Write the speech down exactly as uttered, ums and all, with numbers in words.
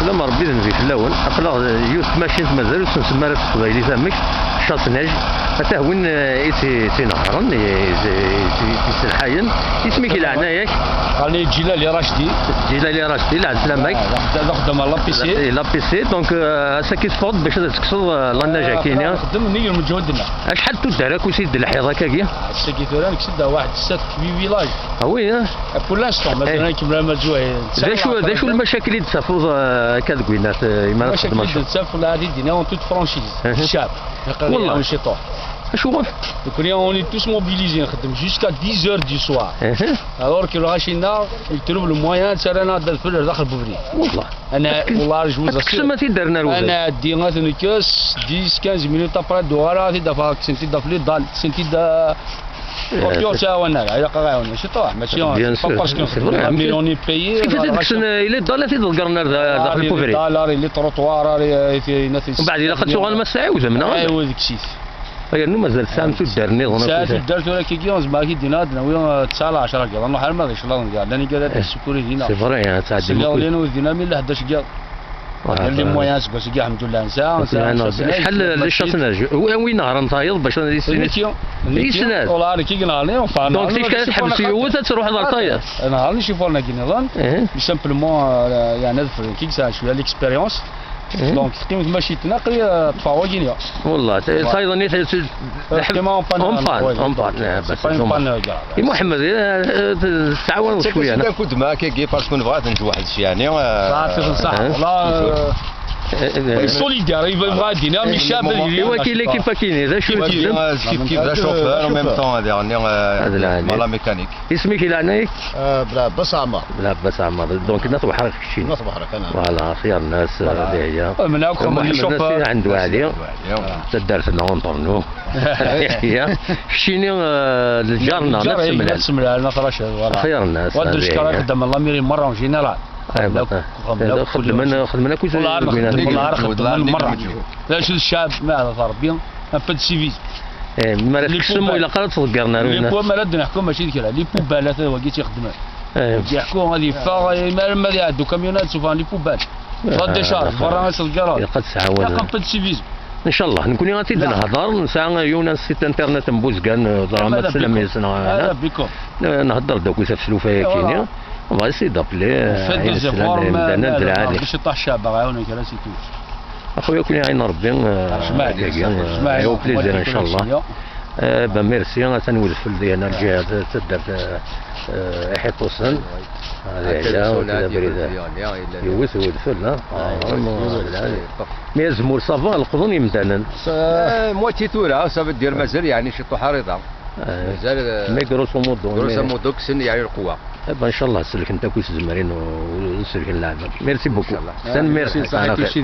Lemmer Rebbi d nnbi fell-awen, aql-aɣ yiwet tmacint mazal ur s-nsemmi ara s teqbaylit amek, chasse-neige, atah win, eh, i tt-, i tt-inehhren, i, i, i tt-, i tt-isselḥayen, isem-ik i leɛnaya-k? Qqaren-iyi Ǧilali Racdi. Ǧilali Racdi, lɛeslama-k. Ah, d axeddam, d axeddam ɣer la P C. Eh, la P C, donc, eh, ass-agi teffɣeḍ bac ad tekkseḍ, eh, la neige-agi-ni. Nxeddem nnig lmeǧhud-nneɣ. Acḥal n tuddar akk i d-telḥiḍ akkagi? Ass-agi tura nekkes-d waḥed sat, huit villages. Ah oui, hein? Eh, pour l'instant, mazal ad nkemmel arma d zzwayer. D acu, d acu lmacakil i d-tafeḍ, eh, akka deg winat, eh, imi ara txedmeḍ? Lmacakil i d-tafeḍ, la d-iniɣ en toute franchise. Ccab. Wallah. Ciṭuḥ. Acuɣef? Nekkni, on est tous mobilisés, nxeddem jusqu'à dix heures du soir. Alors que lɣaci-nneɣ, ils trouvent le moyen, ttarran-aɣ-d adfel ar daxel n ubrid. Wallah. Ana, wallah, je vous assure. Ad tekksemt-id ar nerwel. Ana ɛeddi, ad t-nekkes, dix, quinze minutes après, d-uɣaleɣ, ad t-id-afeɣ, kksen-t-id ɣef les dalles, kksen-t-id, euh, Ur k-yettɛawan ara, ilaq ad ɣ-iɛawen ciṭuḥ, mačči, bien sûr, c'est pas parce que c'est vrai, mais on est payé. Kif i t-id-kksen, eh, les dalles, i t-id-ḍeggren ar da-, daxel n ubrid? Dalles, ar les trottoirs, ar, eh, i t-, i t-, Mbeɛd ilaq ad tuɣalem ad s-tɛiwdem, neɣ? Ɛiwed, kkes-it. Yernu mazal tesɛam tuddar nniḍen akk. Tuddar tura kiki, nezmer ad k-id-iniɣ ad d-nawi, eh, tesɛa lɛecṛa n yiḍ, nruḥ arma d cclaḍ n yiḍ, llan igad ad d-ssukuri dinna. C'est vrai, ad tɛeddim akk. Seg yiḍ-nni ur din am lehda seg yiḍ. Ah, les moyens seg wass-agi, alḥemdullah, nesɛa, nesɛa. Nesɛa les chasse-neige. Wi, wi inehhren tayeḍ bac ad yissin? Nekki, nekki. Yesnad. Wallah, nekki i inehhren, enfin, donc, ticki ad tḥebs yiwet, ad truḥeḍ ɣer tayeḍ? Nehhren icufuren-agi nniḍen. Eh. Mais simplement, euh, yeɛni, ad fren, nekki yesɛa cwiya l'expérience. Eh. Donc, teqqim tmacint-nni, aql-i, euh, ṭṭfeɣ wagi-nni. Wallah, tayeḍ-nni, teqqim en panne. En panne, en panne, eh, c'est pas une panne grave. I Muḥemmed, eh, eh, tettɛawaneḍ cwiya, neɣ? Kud ma kagi, parce que nebɣa ad nǧew ḥed cwiya, eh. Teɛṭiḍ ṣṣeḥ, eh? Wallah, eh, eh, eh, solidaire, yebɣa ad d-iniɣ, mi ccɛeb ad yili. Iwa ki l'équipe akini, d acu i txeddem? Kif, kif, d acofeur, en même temps, ad iɣenni, eh, la mécanique. Isem-ik i leɛnaya-k? Eh, Belɛebbas Ɛmer. Belɛebbas Ɛmer. Donc, n At Weḥriq keččini. N At Weḥriq, ana. Voilà, xyar nnas, eh, Dihya. Mneɛkum, Muḥemmed Nasir Ɛendu Ɛli. Taddart-nneɣ entre nous. Keččini, eh, d lǧar-nneɣ, Nna Semlal. Nna Semlal, Nna Racid, voilà. Xyar nnas, wa d ucekkeṛ ixeddmen la mairie merra en général. Xeddmen, xeddmen akk. Xeddmen akk. D acu d ccɛeb, ma ɛreḍ Ṛebbi, un peu de civisme. Eh, mi ara tkesem, ur ilaq ara ad tḍeggren ar winna. Les poubelles, ma ara d-neḥku mačči d kra. Les poubelles, ata wagi i tt-ixeddmen. Eh. Ad yeḥku, ad yeffeɣ, eh, ma, ma ad iɛeddu kamyun ad sufɣen les poubelles. Tfeḍ décharge, berra ad tḍeggreḍ. Ilaq ad tesɛawanem. Ilaq un peu de civisme. Ncallah, nekkni ad t-id-nehder, nesɛa yiwen n site internet n Buzgan, eh, ẓer ma teslam yes-neɣ. Ala bikum. Eh, nhedder-d akkit ɣef tlufa-yagi-ni. Voilà. On va essayer d'appeler, eh, ayen slan imdanen d lɛali. Bac iṭaḥ ccɛeb, ɣ-iɛawen kra si tout. Axuya, akk-nni ɛin Rebbi, eh, jmaɛin, dagi, jmaɛin, eh, au plaisir, ncallah. Eh, ben, merci, atan wedfel di hna lǧiha, taddart, eh, eh, Iḥiṭusen. Hadi akka, akka, abrid, yiwet wedfel, ha? Ah, yiwet, yiwet. Mi azemmur ça va, leqḍen yemdanen. Eh, moitié tura, ça veut dire mazal, yeɛni, ciṭuḥ ɛriḍa. Eh, mazal, eh, mais grosso modo, grosso modo, kksen, yeɛni, lqewwa. Eh ben, ncallah, selkent akk i s-zemren u, u selken leɛbad. Merci beaucoup. Ncallah. Tanemmirt. Merci, saḥit, merci.